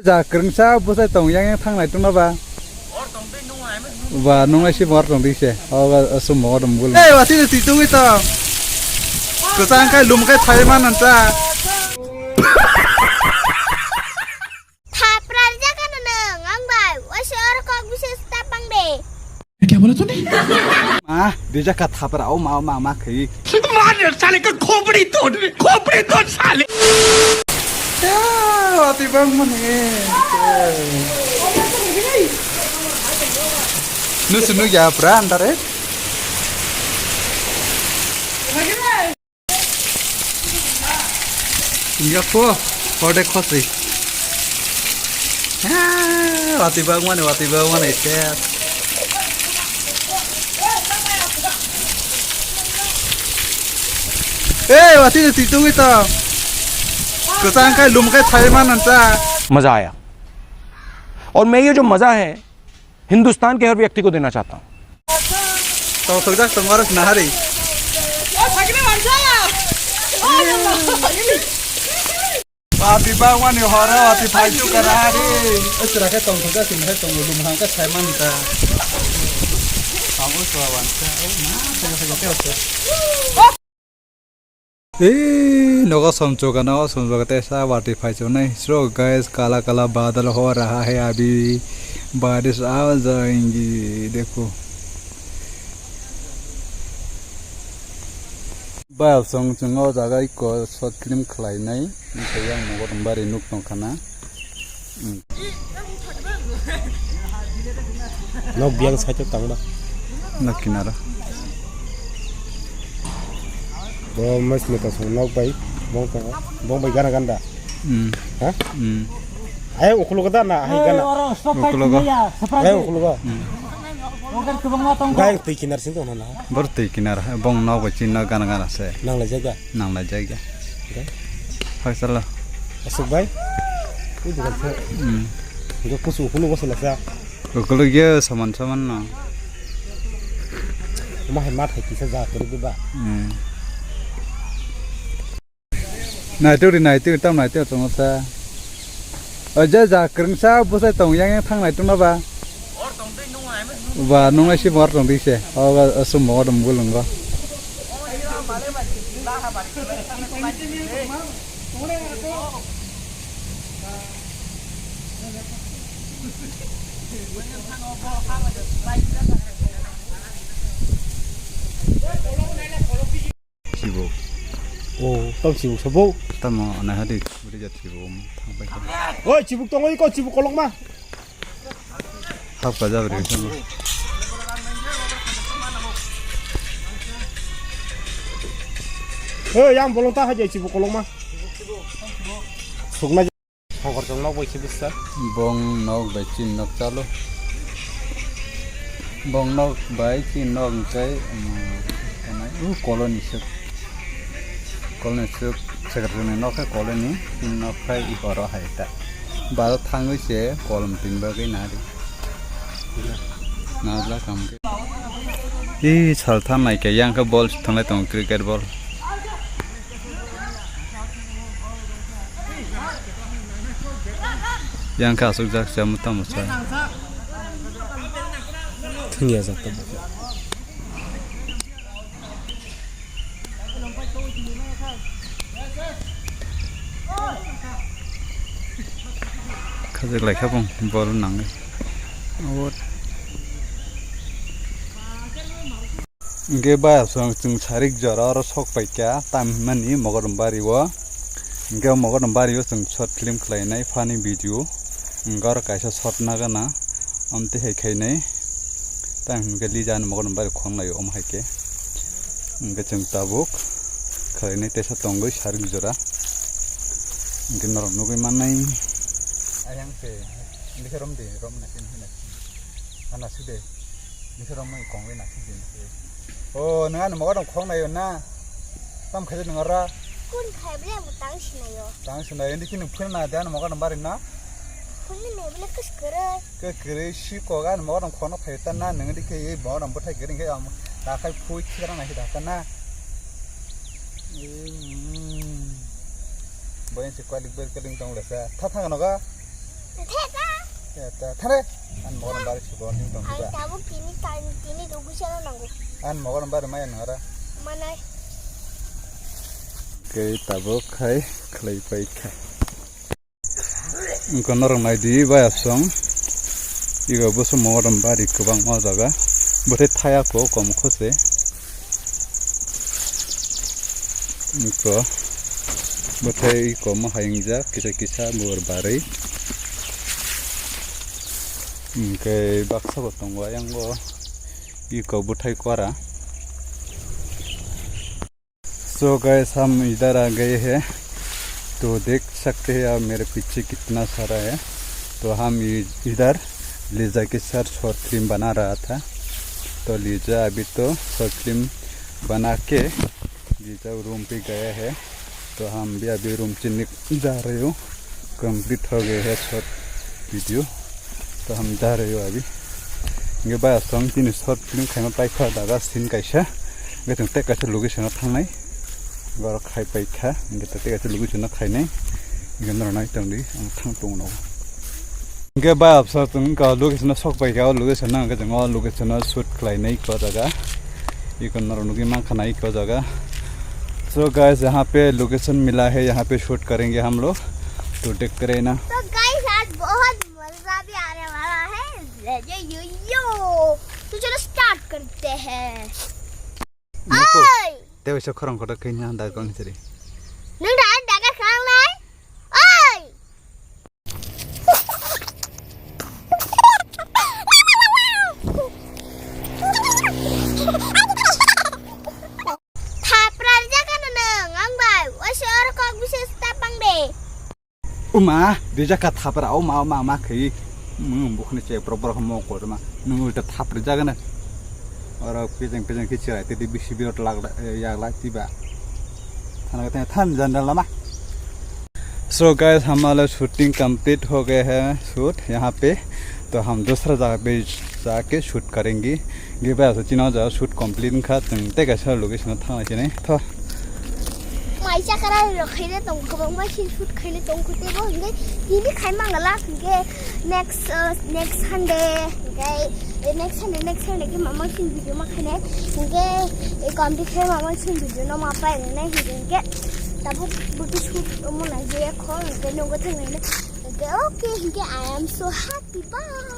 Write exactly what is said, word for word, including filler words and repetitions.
Ja kwrwngsa bwsai tong yang yang thanglai tongna ba. Ba nung lai si mor tong di se. O ga sum mo dum gul. Ei wati de ti tu to. Kwchang khai lum khai thai man an cha. Thapra jaga nang ang bai. Wasi or kok bises tapang de. क्या बोला तूने? Ma, bija ka thapra o ma ma ma khai. मार साले का खोपड़ी तोड़, खोपड़ी तोड़ साले। Ya, wati bang mani. Nusu nu ya pra andare. Inga po, horde khosi. Ah, wati bagmani, wati bagmani, ses. Hey, wati de ti tu to. Kwchang khai lum khai thai man an cha. मजा आया। और मैं ये जो मजा है हिंदुस्तान के हर व्यक्ति को देना चाहता हूँ। Tong thokjak tong aro nahari. Ati bagmani horo ati phai chu ka nahari. Asra khe tong thokjak tong hai tong lum hang ka sai man ta. Abo so wan ta. O ma, sa sa sa. Ei, nogo somchoka, nogo somchoka, tei sa wati phai chonai. So, guys, kala kala badal ho raha hai abhi. Barish aa jayenge, dekho. Ba, song chungo jaga iko short film khlainai. Tei yang nogo bari nuk tongkhana. Nok biyang side o tangma. Nok kinaro. Bo mas ni kasong nok bai, bong tongo. Bong bai gana ganda. Hmm. Ha? Hmm. Ay, ukulo gada na, ay gana. Ukulo ga. Ay, ukulo ga. Hmm. Gai twi kinar sing tong na. Bor twi kinar, bong nok bai chin nok gana gana se. Nang lai jaga. Nang lai jaga. Gai. Hai sala. Asuk bai. Ui dukan se. Hmm. Gai kusu ukulo go sala sa. Ukuluk ya saman saman no. Omo hai mat hai kisa ja kwrwi ba. Hmm. Naituk ri naituk tam naituk tong ta. O ja ja kwrwngsa bwsai tong yang yang thang naituk no ba. Ba nung nai si mor tong di se. O ga sum mo dum gulung go. Chibuk. O, tam chibuk sabo. Tamo nai hadi budi jat chibuk thang pai. Oi, chibuk tong oi ko chibuk kolok ma. Hap ka jabri. Oi, yang bolong ta hadi chibuk kolok ma. Sukna. Hongkor chwng nok bai khe bwsa. Bong nok bai chin nok chalo. Bong nok bai chin nok hwnkhe, um, u koloni swk. Koloni swk, secretary ni nok khe koloni, chin nok khai i horo hai ta. Baro thangwi se kolom tin bagwi nari. Nadla kam khe. I sal than nai khe yang khe ball thwnglai tongo, cricket ball. Yang khe aswk jak cha mwta mwsa. Thwngya jak tamo. Khajak lai kha bong bol nangwi. Hwnkhe bayapsong chwng sarik jora oro sok paikha, tam hinmani Mogodom Bari o. Hwnkhe o Mogodom Bari o chwng short film khlainai, funny video. Hwnkhe oro kaisa short nagana, amtwi hai khainai. Tam hinkhe Lija ni Mogodom Bari khonglai o, omo hai khe. Hwnkhe chwng tabuk khlainai teisa tongwi sarik jora. Hwnkhe norok nugwi mannai. Ayang se, hwnkhe romdi, romna sini hwnwi. Ana sude. Nokhe romwi kongwi naisik di nokhe. O, nwng ani mogodom khok naio na? Tam khaide nwng ora? Kun khai bele bo tang sinaio. Tang sinaio, hindi khe nwng phunna de ani mogodom bari na? Phunni ne bele kus kwrwi. Kwrwi si koga ani mogodom khokno phaio ta na, nwng hindi khe ei mogodom bwthai kwrwi khe am takhai phui khikra naikhe da ta na? Boyan se kwalik ber kwling tong lesa. Tha tha noga? Theta. Theta. Thare. An mogon bari suko ning tong Ang ba. Tabuk tini tan tini dugu sano nanggo. An mogon bari maya nara. Manai. Kei tabuk khai khlai pai kha. Wngkha norok naidi bai aswng. Igo busu mogodom bari kwbangma o jaga. Bwthai thaya kho kom kho se. Wngkha bwthai komo hai wngjak kisa kisa bor barwi. Hwnkhe baksa bo tongo ayang o. Iko bwthai kora. So guys, हम इधर आ गए हैं, तो देख सकते हैं आप मेरे पीछे कितना सारा है। तो हम इ-, इधर ले जाके सर शॉर्ट फिल्म बना रहा था, तो लीजा अभी तो शॉर्ट फिल्म बना के लीजा रूम पे गया है। तो हम भी अभी रूम से निक-, जा रहे हो, कंप्लीट हो गए है शॉर्ट वीडियो। तो हम जा रहे हो अभी। Hingke bai aswng chini short film khaima paikha daga scene kaisa. Hingke chwng tei kaisa location o thangnai. Borok khai paikha. Hingke tei kaisa location o khainai. Hingke norok nai tongdi ang thang tongo. Hingke bai aswng chwng ka location o sok paikha. O location o hingke chwng o location o shoot khlainai ko jaga. Iko norok nugui mankha na iko jaga. So guys, यहाँ पे लोकेशन मिला है, यहाँ पे शूट करेंगे हम लोग। तो देखते रहना। तो गाइस, आज बहुत मजा भी आने वाला है। ये, ये, ये, यो। तो चलो स्टार्ट करते हैं। Niko, ओए! Te bisa khorang kotor kini anda kong siri. Nung dah anda kan khang nai? Oi! Thapra rijak ano nwng, ang bai, waisa oro kok bisa tapang de. Uma, rijak kha thapra, uma, uma, uma khayi. Mung bukhni che borok borok mo kotor ma. Nung ulta thapra rijak ano. Oro pejeng pejeng khe chirai tei bisi birot lak yak lak tiba. Thana khe than jandal lama. So guys, हमारा shooting complete हो गया है शूट यहाँ पे, तो हम दूसरा जगह पे जाके शूट करेंगे। Ge bai aso chino jaga shoot complete wngkha, chwng tei kaisa location o thangna sinai tho. Mai chakra rok khaina tong, kwbangma scene shoot khaina tong kho tebo, hingke tini khai mangala, hingke next, uh, next Sunday, hingke, eh, next Sunday, next Sunday ke mama scene video ma khainai, hingke, eh, comedy khai mama scene video no ma pai nai, hingke tabuk buti shoot mo na je kho, hingke nogo thang nai, hingke okay, hingke I am so happy, bye.